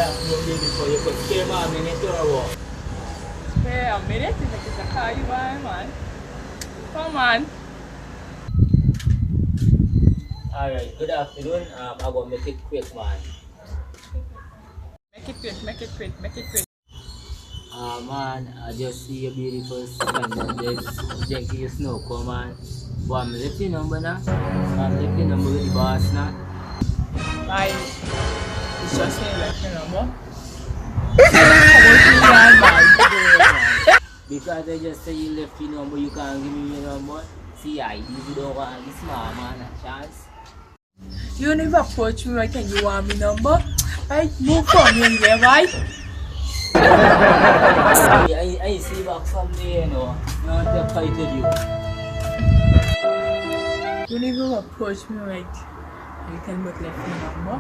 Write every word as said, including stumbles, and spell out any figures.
Hey, I'm ready to make it a car, you are, man. Come on. Alright, good afternoon. Um, I go make it quick, man. Make it quick, make it quick, make it quick. Ah, man, I just see your beautiful skin and just drink your snow, come on. But I'm left your number now. I'm left your number with the boss now. Like, it's just me left your number. Because I just say you left your number, you can't give me your number. See, I even don't want this man a chance. You never approach me right and you want me number. Right, move from here, yeah, right? I, I, I see back from there, you know. No one to fight with you. You never approach me right. You can make left me number.